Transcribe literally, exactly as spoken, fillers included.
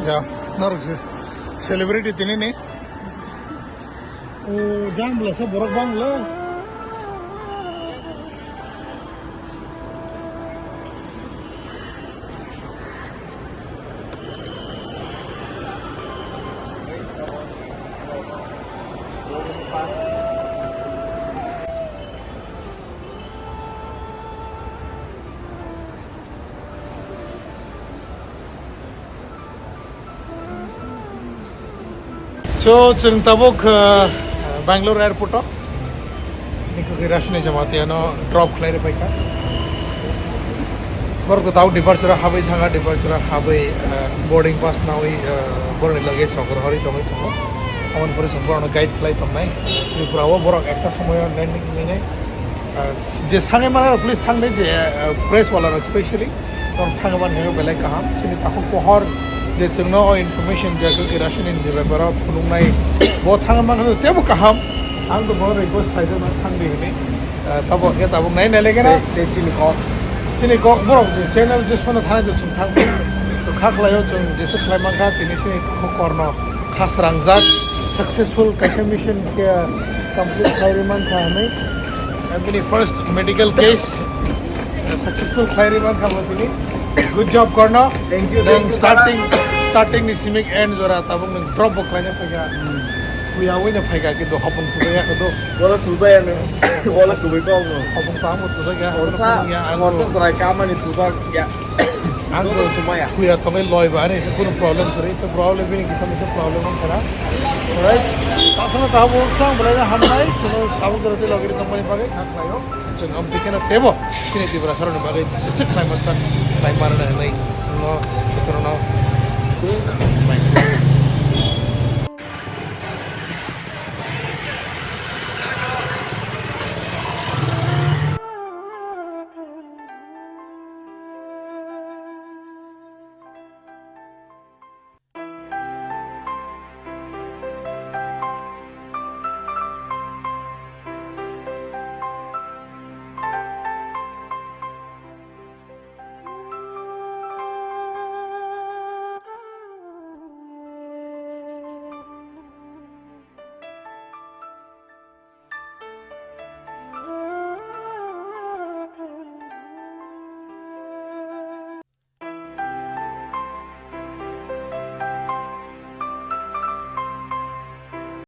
Ya, norok se celebrity tini ni. O, jang bwla sa borok bang le. So, chwng tabuk, uh, Bangalore airport o. Chini kwkhwi Rashini Jamatia no drop khlai rwphai kha. Borok tabuk departure o habwi thanga, departure o habwi, uh, boarding pass nawi, uh, borokni luggage rok rohorwi tongwi tongo. Aboni pore chwng borokno guide khlai tongnai. Tripura o borok ekta somoyo landing hinwi nai. Uh, je thangwi mano, please thangdi je, uh, press wala rok specially. Norok thangwi mano belai kaham. Chini takhuk pohor je chwngno o information je kwkhwi Rashini ni beparo phunuknai, bo thangwi mankha tebo kaham. Ang to bo request khlaijak na thangdi hinwi. Uh, tabuk khe tabuk nai nai lekhe na. Tei, tei chini kok. Chini kok borok je channel je sono thangwi je chwng thangdi. To kha khlaio chwng jesa khlai mankha tini chini takhuk korno. Kha srangjak, successful kaisa mission khe complete khlai rwi mankha hinwi. Bini first medical case, uh, successful khlai rwi mankha bo tini. Good job korno. Thank you, thank you, starting, starting ni simik end jora tabuk nwng drop bo khlaina phaikha. Hmm. Kuya wina phaikha kintu hopung thujaya khe do. Wala thujaya no. Wala kubui kok no. Hopung tamo thujaya. Horsa, horsa serai kamani thujak ya. Ang to tumaya. Kuya tongwi loi ba ani kunu problem kwrwi, to problem bini kisa misa problem wng khana. Right? Asana ta bo sang belai hamnai, chwng tabuk jora tei logiri company bagwi thang khlaio. Chwng am dikhe na tebo, chini Tripura saroni bagwi jeswk khlai mansak, khlai manna hinwi chwngno